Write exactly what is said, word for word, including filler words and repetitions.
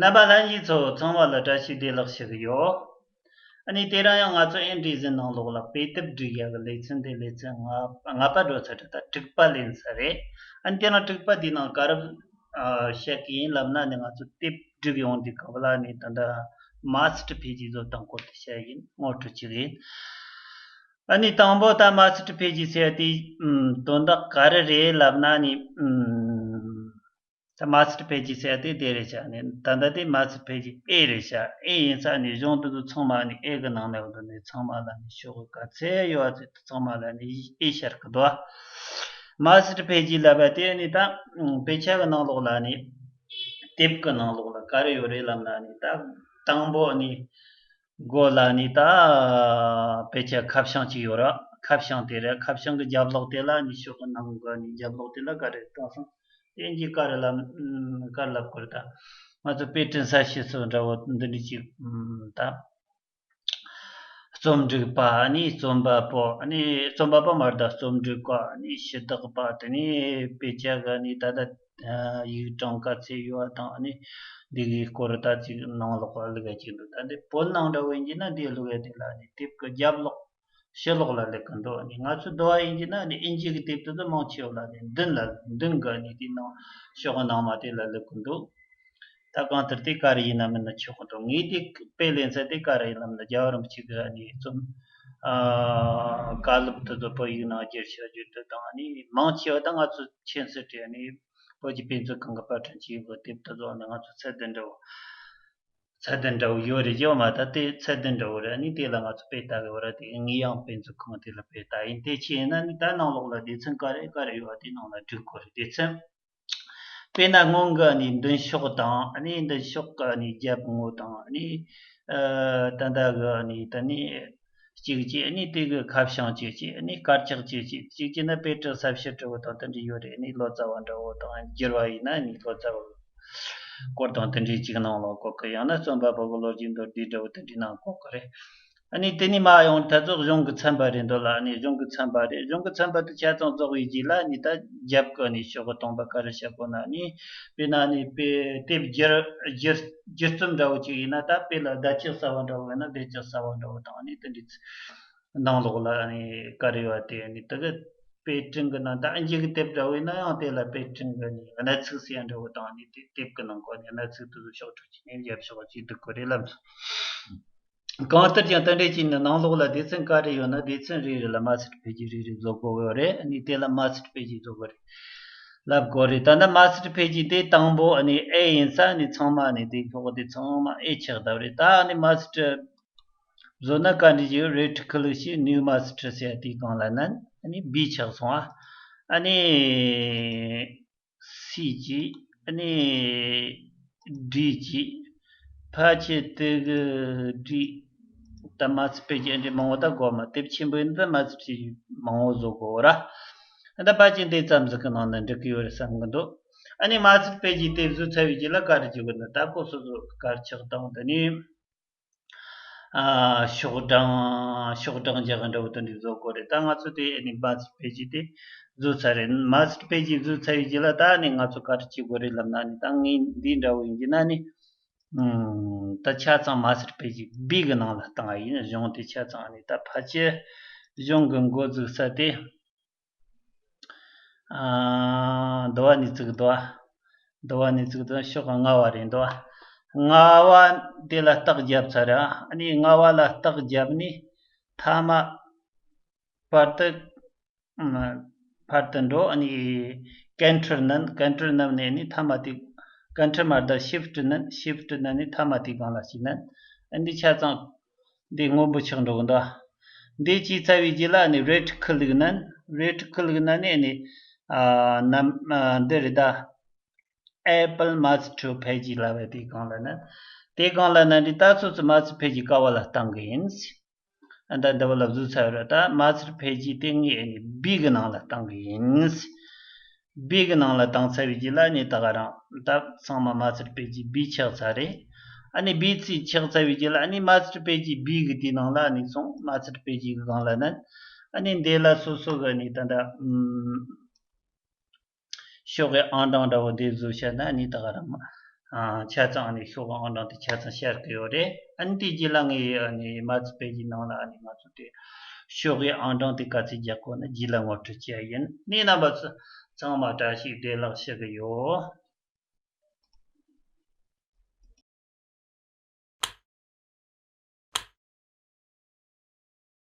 རྣམ་པ་ལྷན་རྒྱས་ཚོ་ཚང་མ་ལ་བཀྲ་ཤིས་བདེ་ལེགས་ཞུ་གི་ཡོད། ཨ་ནི་དེ་རིང་ཡང་ང་ཚོ་ཨེ་འདྲི་ཟིན་ནང་ལོགས་ལ་དཔེ་དེབ་སྒྲིག་ཡག་གི་ལེ་ཚན་དེ་ལེ་ཚན་ལྔ་ལྔ་པ་འགྲོ་ཚར་ད་དྲུག་པ་ལེན་ས་རེད། ཨ་ནི་དེ་རིང་དྲུག་པ་དེའི་ནང་ག་རེ་བཤད་གི་ཡིན་ལབ་ན་ནི་ང་ཚོ་དེབ་སྒྲིག་ཡོང་དུས་སྐབས་ལ་ནི་ད་ལྟ་མ་སི་ཊར་འཕེལ་རྒྱས་བཟོ་སྟངས་སྐོར་དུ་བཤད་ཡིན་ངོ་སྤྲོད་བྱེད་གི་ཡིན། ཨ་ནི་དང་པོ་ད་མ་སི་ཊར་འཕེལ་རྒྱས་ཟེར་དེ་དོན་དག་ག་རེ་རེད་ལབ་ན་ནི། ད་མ་སི་ཊར་འཕེལ་རྒྱས་ཟེར་དེ་དེ་རེད་ཤག་ནི་ད་ལྟ་དེ་མ་སི་ཊར་འཕེལ་རྒྱས་ཨེ་རེད་ཤག་ཨེ་ཡིན་ས་ནི་གཞུང་དེ་ཚོ་ཚང་མ་ནི་ཨེ་གི་ནང་ནས་འོ་དེ་ནི་ཚང་མ་ལ་ནི་ཤོག་གི་ག་ཚད་ཡོད་ཚད་དེ་ཚང་མ་ལ་ནི་ཨེ་ཤར་གི་འདུག་མ་སི་ཊར་འཕེལ་རྒྱས་ལབ་པ་དེ་ནི་ད་དཔེ་ཆ་གི་ནང་ལོགས་ལ་ནི་དེབ་གི་ནང་ལོགས་ལ་ག་རེ་ཡོད་རེད་ལབ་ན་ནི་ད་དང་པོ་ནི། མགོ་ལ་ནི་ད་དཔེ་ཆ་ཁ་བྱང་ཅིག་ཡོད་ར། ཁ་བྱང་དེ་རེད། ཁ་བྱང་གི་རྒྱབ་ལོགས་དེ་ལ་ནི་ཤོག་གི་ནང་གི་ནི་རྒྱབ་ལོགས་དེ་ལ་ག་རེ་བཏང་སོང་། དེ་གྱི་ག་རེ་ལབ་ག་རེ་ལབ་དགོས་རེད་ད། ང་ཚོ་དཔེ་སྐྲུན་གསར་ཤོས་སུ་འདྲ་བོ་འདི་འདྲ་ཅིག་ད། རྩོམ་སྒྲིག་པ་ནི་རྩོམ་པ་པོ་ནི་རྩོམ་པ་པོ་མ་རེད་ད། རྩོམ་སྒྲིག་པ་ནི་ཞུ་དག་པ་དེ་ནི་དཔེ་ཆ་ག་ནི་ད་ལྟ། ཡིག་གྲངས་ག་ཚད་ཡོད་པ་དང་ནི་འདི་གའི་སྐོར་ད་ཅིག་ནང་ལོགས་ལ་ལུག་ཡ་ཅིག་འདུག་ད་འདི་བོད་ནང་འདྲ་བོ་ཡིན་གྱི་ན་འདི་ལུག་ཡ་དེ་ལ་ནི་དེབ་ཀྱི་རྒྱབ་ལོགས་ཕྱི་ལོགས་ལ་ལུག་གི་འདུག་ནི་ང་ཚོ་འདི་བ་ཡིན་གྱི་ན་ནི་ཨིན་ཇི་གི་དེབ་དེ་ཚོ་མང་ཆེ་བ་ལ་ནི་མདུན་ལ་མདུན་གི་ནི་དེ་ནང་ཤོག་གི་ནང་མ་དེ་ལ་ལུག་གི་འདུག་ད་གང་ལྟར་དེ་ག་རེ་ཡིན་ན་མིན་ན་ཆོག་གི་འདུག་ངས་དེ་དཔེ་ལེན་ས་དེ་ག་རེ་ཡིན་ལབ་ན་རྒྱལ་བ་རིན་པོ་ཆེ་གི་ནི་རྩོམ། བཀའ་སློབ་དེ་ཚོ་བོད་ཡིག་ནང་བསྒྱུར་བྱ་རྒྱུ་དེ་དང་ནི་མང་ཆེ་བ་ད་ང་ཚོ་མཁྱེན་གསལ་བྲིས་ནི་བོད་ཀྱི་དཔེ་མཛོད་ཁང་གི་པར་སྐྲུན་བྱས་ཡོད་དེབ་དེ་ཚོ་ནི་ང་ཚོ་ཚད་ལྡན་འདྲ་བོ། ཚད་ལྡན་འདྲ་བོ་ཡོད་རེད་ཀྱང་མ་ད་དེ་ཚད་ལྡན་འདྲ་བོ་རེད། ནི་དེ་ལ་ང་ཚོ་དཔེ་ལྟ་གི་བ་ར་དེ་ངས་ཡང་དཔེ་མཛོད་ཁང་དེ་ལ་དཔེ་ལྟ་ཡིན། དེ་ཆེ་ན་ནི་ད་ནང་ལོགས་ལ་སྡེ་ཚན་ག་རེ་ག་རེ་ཡོད་པ་དེ་ནང་ལ་འབྲི་དགོས་རེད། སྡེ་ཚན། དཔེར་ན་སྔོན་གི་ནི་མདུན་ཤོག་དང་ནི་མདུན་ཤོག་གི་ནི་རྒྱབ་ངོས་དང་ནི་ད་ལྟ་གི་ནི་ད་ནི་གཅིག་གཅིག་ནི་དེ་གི་ཁ་བྱང་གཅིག་གཅིག་ནི་དཀར་ཆག་གཅིག་གཅིག་གཅིག་གཅིག་ནི་དཔེ་སྐྲུན་ས་བཤད་གྲུ་བོ་དང་དེ་འདྲ་ཡོད་རེད། ནི་ལོ་ཙཱ་བ་འདྲ་བོ་དང་བསྒྱུར་བ་ཡིན་ན་ནི་ལོ་ཙཱ་བ་སྐོར་དང་དེ་འདྲའི་གཅིག་ནང་ལ་གོ་གི། ཡང་ན་རྩོམ་པ་པོ་གི་ལོ་རྒྱུས་མདོར་བསྡུས་འདྲ་བོ་དེ་འདྲའི་ནང་གོ་གི་རེད། ཨ་ནི་དེ་ནི་མ་ཡོང་ད་ཚོ་གཞུང་གི་ཚན་པ་རེད་འདུག་ལ། ཨ་ནི་གཞུང་གི་ཚན་པ་རེད། གཞུང་གི་ཚན་པ་དེ་ཆ་ཚང་རྫོགས་པའི་རྗེས་ལ་ནི་ད་རྒྱབ་ཀྱི་ནི་ཤོག་གི་སྟོང་པ་ག་རེ་བཤད་དགོས་ན་ནི་དཔེར་ན་ནི་དཔེ་དེབ་བསྒྱུར་བསྒྱུར་བསྒྱུར་རྩོམ་འདྲ་བོ་ཅིག་ཡིན་ན་ད་དཔེ་ལ་བརྡ་ཆད་གསར་བ་འདྲ་བོ་ཡིན་ན་བརྡ་ཆད་གསར་བ་འདྲ་བོ་དང་ནི་དེ་འདྲའི་ནང་ལོགས་ལ་ནི་ག་རེ་ཡོད་དེ་ནི་དེ་གི་དཔེ་སྐྲུན་གི་ནང་ད་ཨིན་ཇི་གི་དེབ་འདྲ་བོ་ཡིན་ན་ཡང་དེ་ལ་དཔེ་སྐྲུན་གི་ནི་གནད་ཚིག་ཟེར་ཡ་འདྲ་བོ་དང་ནི་དེ་དེབ་གི་ནང་གོ་ནི་གནད་ཚིག་དེ་ཚོ་ཕྱོགས་བསྒྲིགས་བྱས་ནས་རྒྱབ་ཕྱོགས་ཅིག་འདུག་གི་རེད་ལབ་སོང་། གང་ལྟར་ཀྱང་དེ་འདྲའི་ཅིག་ནི་ནང་ལོགས་ལ་སྡེ་ཚན་ག་རེ་ཡོད་ན་སྡེ་ཚན་རེ་རེ་ལ་མ་སི་ཊར་འཕེལ་རྒྱས་རེ་རེ་བཟོ་དགོས་ཡོད་རེད། ནི་དེ་ལ་མ་སི་ཊར་འཕེལ་རྒྱས་བཟོ་དགོས་རེད་ལབ་དགོས་རེད། ད་ནི་མ་སི་ཊར་འཕེལ་རྒྱས་དེ་དང་པོ་ནི་ཨེ་ཡིན་ས་ནི་ཚང་མ་ནི་དེ་ལྷོག་དེ་ཚང་མ་ཨེ་ཆགས་བསྡད་རེད། ད་ནི་མ་སི་ཊར་བཟོ་ན་ག་འདྲ་ཞིག་རེད་ཁི་ལིག་བྱས་ནིའུ་མ་སི་ཊར་ཟེར་དེའི་སྒང་ལ་ནན་ནི་བི་ཆགས་སོང་ཨ། ཨ་ནི། སི་གཅིག་ཨ་ནི་ཌི་གཅིག་ཕལ་ཆེར་དེ་གི་ཌི་ད་མ་སི་ཊར་འཕེལ་རྒྱས་འདི་མང་བོ་ད་གོ་མ་དེབ་ཆེན་པོ་ཡིན་ད་མ་སི་ཊར་འཕེལ་རྒྱས་མང་བོ་བཟོ་དགོས་ར། ད་ཕལ་ཆེར་འདི་ཙམ་ཟིག་གི་ནང་ན་འགྲིག་གི་ཡོད་རེད་བསམ་གི་འདུག་ཨ་ནི་མ་སི་ཊར་འཕེལ་རྒྱས་དེབ་བཟོ་ཚར་བའི་རྗེས་ལ་ག་རེ་བྱེད་དགོས་ན་ད་ཁོ་སོ་སོ་དཀར་ཆག་དང་དེ་ནི། ཨ། ཤོག་གྲངས་ཤོག་གྲངས་རྒྱག་གི་འདྲ་བོ་དེ་འདྲ་བཟོ་དགོས་རེད། ད་ང་ཚོ་དེ་ཨ་ནི་མ་སི་ཊར་འཕེལ་རྒྱས་དེ་བཟོ་ཚར་རེད། མ་སི་ཊར་འཕེལ་རྒྱས་བཟོ་ཚར་བའི་རྗེས་ལ་ད་ཨ་ནི་ང་ཚོ་ག་རེ་བྱེད་དགོས་རེད་ལབ་ན་ཨ་ནི་ད་ངས་འདི་འདྲ་བོ་ཡིན་གྱི་ན་ཨ་ནི་ཨུམ། ད་ཆ་ཚང་མ་སི་ཊར་འཕེལ་རྒྱས་བི་གི་ནང་ལ་བཏང་བ་ཡིན། གཞུང་དེ་ཆ་ཚང་ཨ་ནི་ད་ཕལ་ཆེར་གཞུང་གི་འགོ་འཛུགས་ས་དེ། ཨ། འདི་བ་ནས་བཙུགས་འདུག་བ། འདི་བ་ནས་བཙུགས་འདུག་ཤོག་ལྔ་བ་རེད་འདུག་བ། ལྔ་བ་དེ་ལ་རྟགས་བརྒྱབ་ཚར་ར། ཨ་ནི་ལྔ་བ་ལ་རྟགས་བརྒྱབ་ནས་མཐའ་མ་བར་དུ་ཨ། བར་དུ་འགྲོ། ཨ་ནི་ཀན་ཊྲོལ་མནན། ཀན་ཊྲོལ་མནན་ནས་ནི་མཐའ་མ་དེ་ཀན་ཊྲོལ་མ་རེད་ཤིཕ་ཊི་མནན། ཤིཕ་ཊི་མནན་ནས་མཐའ་མ་དེ་སྒང་ལ་ཞིག་མནན། ཨ་ནི་ཆ་ཚང་འདི་སྔོན་པོ་ཆགས་འགྲོ་གི་འདུག་འདི་བྱས་ཚར་བའི་རྗེས་ལ་ནི་རེད་ཁི་ལིག་མནན། རེད་ཁི་ལིག་མནན་ནས་ནི་ཨ་ནམ་ཨ་འདི་རེད་ད། ཨེ་པལ་མ་སི་ཊར་འཕེལ་རྒྱས་ལབ་པའི་དེའི་སྒང་ལ་མནན། དེའི་སྒང་ལ་མནན་དུས་ད་སོ་སོ་མ་སི་ཊར་འཕེལ་རྒྱས་ག་བ་ལ་བཏང་གི་ཡིན། ཨ་ད་འདི་བ་ལ་བཟོས་ཚར་ཡོད་རེད། ད་མ་སི་ཊར་འཕེལ་རྒྱས་དེ་ངས་ཨ་ནི་བི་གི་ནང་ལ་བཏང་གི་ཡིན། བི་གི་ནང་ལ་བཏང་ཚར་བའི་རྗེས་ལ་ནི་ད་ག་རང་ད་ཚང་མ་མ་སི་ཊར་འཕེལ་རྒྱས་བི་ཆགས་ཚར་རེད། ཨ་ནི་བི་ཚིག་ཆགས་ཚར་བའི་རྗེས་ལ་ཨ་ནི་མ་སི་ཊར་འཕེལ་རྒྱས་བི་གི་དེའི་ནང་ལ་ཨ་ནི་སོང་མ་སི་ཊར་འཕེལ་རྒྱས་གི་སྒང་ལ་མནན། ཨ་ནི་འདི་ལ་སོ་སོ་གི་ཨ་ནི་ད་ད་ཨུམ། ཤོག་གི་ཨང་གྲངས་འདྲ་བོ་འདི་བཟོས་བྱས་ན་ཨ་ནི་ད་ག་རང་མ། ཆ་ཚང་ཨ་ནི་ཤོག་གུ་ཨང་གྲངས་དེ་ཆ་ཚང་ཤར་གི་ཡོད་རེད། ཨ་ནི་དེ་རྗེས་ལ་ངས་ཨ་ནི་མ་ཚུད་པའི་གི་ནང་ལ་ཨ་ནི་ང་ཚོ་དེ་ཤོག་གུའི་ཨང་གྲངས་དེ་ག་ཚོད་རྒྱག་དགོས་ན་རྗེས་ལ་ངོ་སྤྲོད་བྱེད་ཡ་ཡིན། ནི་རྣམ་པ་ཚོ་ཚང་མ་བཀྲ་ཤིས་བདེ་ལེགས་ཞུ་གི་ཡོད།